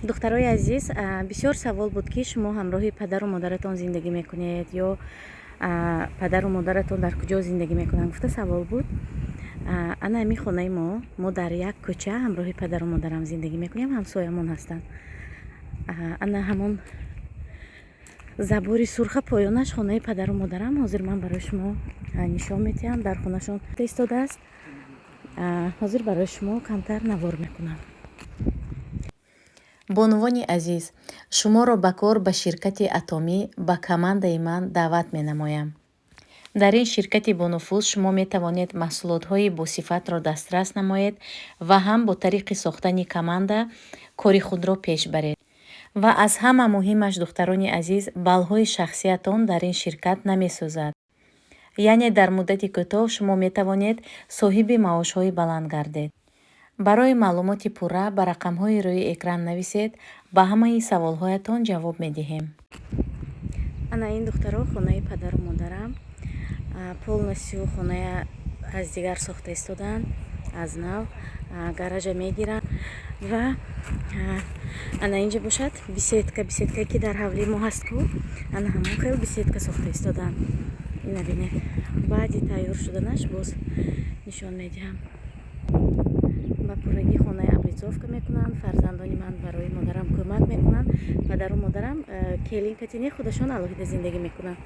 Духтарои азиз, бисёр савол буд, ки шумо ҳамроҳи падару модаратон зиндагӣ мекунед ё падару модаратон дар куҷо зиндагӣ мекунанд, гуфта савол буд. Ана ҳамин хонаи мо, мо дар як кӯча ҳамроҳи падару модарам зиндагӣ мекунем, ҳамсоямон ҳастанд. Ана ҳамон забори сурха поёнаш хонаи падару модарам. Ҳозир ман барои шумо нишон медиҳам, дар хонашон истодааст. Ҳозир барои шумо камтар навор мекунам. Бонувони азиз, шуморо ба кор ба ширкати Атомӣ, ба командаи ман даъват менамоям. Дар ин ширкати бонуфуз шумо метавонед маҳсулотҳои босифатро дастрас намоед ва ҳам бо тариқи сохтани команда кори худро пеш баред. Ва аз ҳама муҳимаш, духтарони азиз, баллҳои шахсиятон дар ин ширкат намесӯзад. Яъне дар муддати кӯтоҳ шумо метавонед соҳиби маошҳои баланд гардед. Барои маълумоти пурра ба рақамҳои рӯи экран нависед, ба ҳамаи саволҳоятон ҷавоб медиҳем. Ана ин, духтаро, хонаи падару модарам. Полностью хоная аз дигар сохта истодаанд, аз нав гаража мегиранд. Ва ана инҷа бошад беседка, беседкае, ки дар ҳавлии мо ҳаст ку, ана ҳамон хел беседка сохта истодаанд. Ина бинед, баъди тайёр шуданаш боз нишон медиҳам. Ба пуррагӣ хонаи облицовка мекунанд. Фарзандони ман барои модарам кӯмак мекунанд. Падару модарам келин катине худашон алоҳида зиндагӣ мекунанд.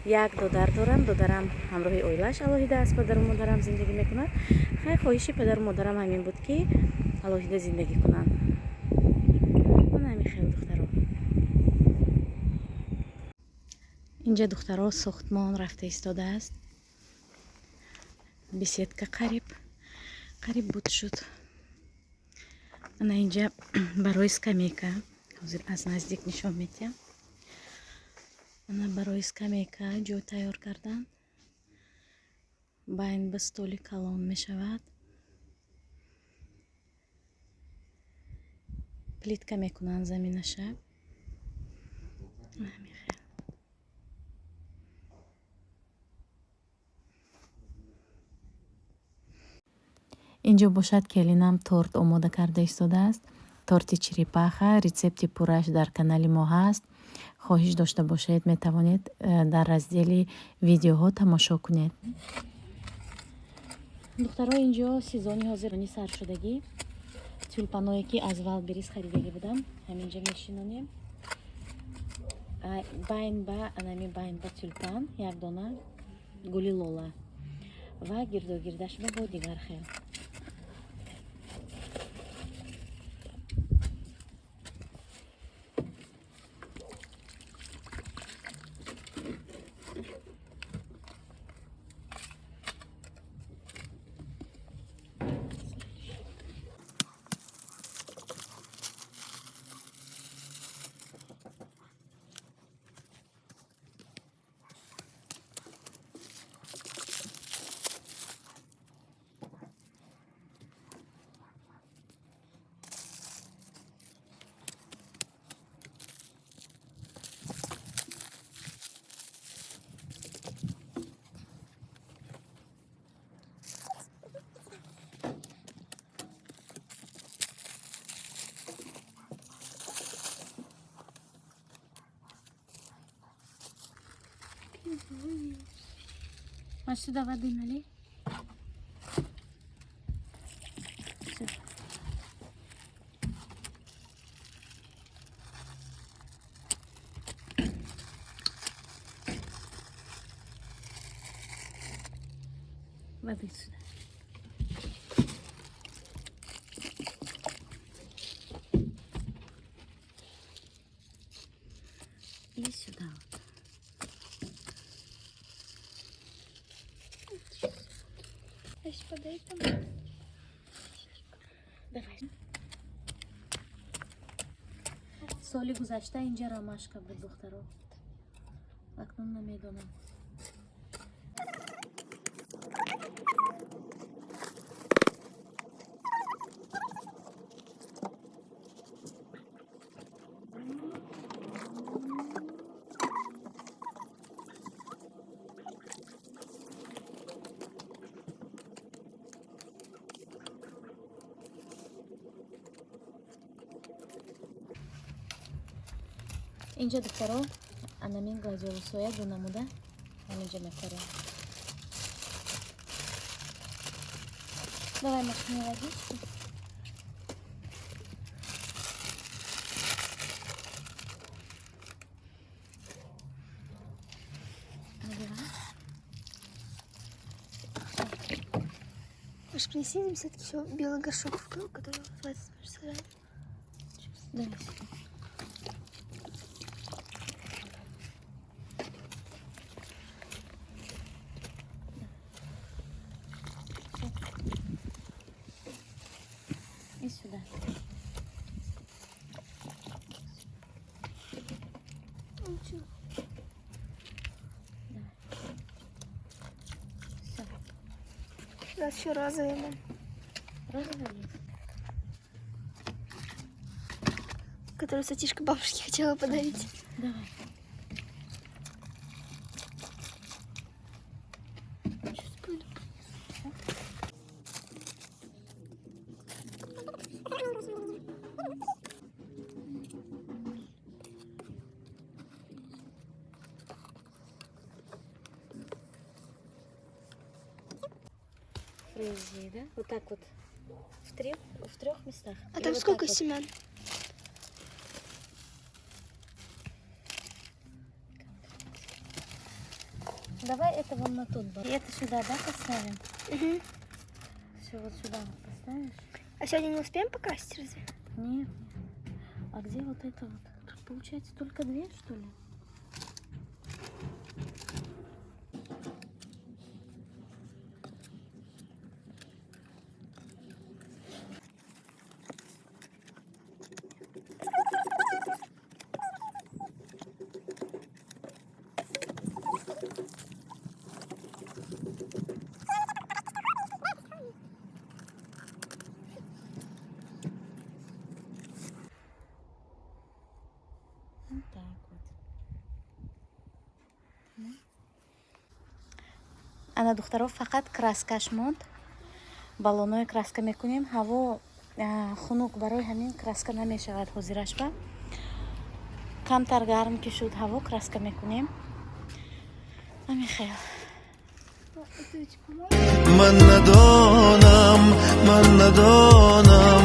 Як додар дорам, додарам ҳамроҳи оилааш алоҳида аз падару модарам зиндагӣ мекунад. Хай, хоҳиши падару модарам ҳамин буд, ки алоҳида зиндагӣ кунанд. Ман ҳамин хел, духтаро. Инҷа, духтаро, сохтмон рафта истодааст. Беседка қариб қариб буд шуд. Ана инҷа барои скамейка, ҳозир аз наздик нишон медиҳам. Ана барои скамейка ҷой тайёр кардан, байн ба столи калон мешавад, плитка мекунанд заминаша. Ҳамин хел. Инҷо бошад, келинам торт омода карда истодааст, торти черепаха. Рецепти пурраш дар канали мо ҳаст. Хоҳиш дошта бошед, метавонед дар раздели видеоҳо тамошо кунед. Духтаро, инҷо сезони ҳозирони саршудагӣ, тюльпаное, ки аз Вайлдберриз харидагӣ будам, ҳаминҷа мешинонем. Байн ба анами байн ба тюльпан, як дона гули лола ва гирдогирдаш ба бо дигар хел. Маш, сюда воды налей. Всё. Воды сюда. И сюда вот. Ась, подай там. Давай. Соли гузашта инҷа ромашка буд, духтаро. Акнун намедонам. Инҷа, духтаро, анамин гладиолусоя ду намуда ҳаминҷа мекорем. Давай, Машине, водичку. Наливай. Может, принеси нам все-таки еще белый горшок, в который называется сажать. Давай. И сюда. Ничего. Давай. Все. У нас еще розовый был, Розовый есть? Который Сатишка бабушке хотела подарить. Давай. Сейчас пойду. Фрези, да? Вот так вот. В трех местах. А Или там вот сколько так вот? Семян? Давай это вон на тот бок. И это сюда, да, поставим? Угу. Все, вот сюда вот поставишь. А сегодня не успеем покрасить разве? Нет, нет. А где вот это вот? Тут получается только две, что ли? Вот так вот. Ана, духтаро, фақат краскаш монд. Баллонои краска мекунем. Ҳаво хунук, барои ҳамин краска намешавад ҳозирашба. Камтар гарм ки шуд ҳаво, краска мекунем. Ҳамин хел. Это ведь поможет? Ман надонам, ман надонам,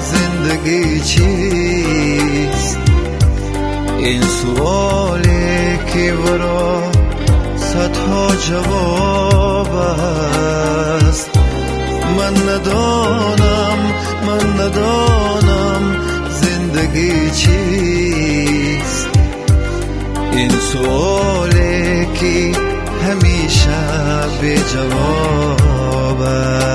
зиндагӣ чист. Ин суоле ки варо садҳо ҷавоб аст. Ман надонам, ман надонам, зиндагӣ чист. Ин суоле ки ҳамеша беҷавоб аст.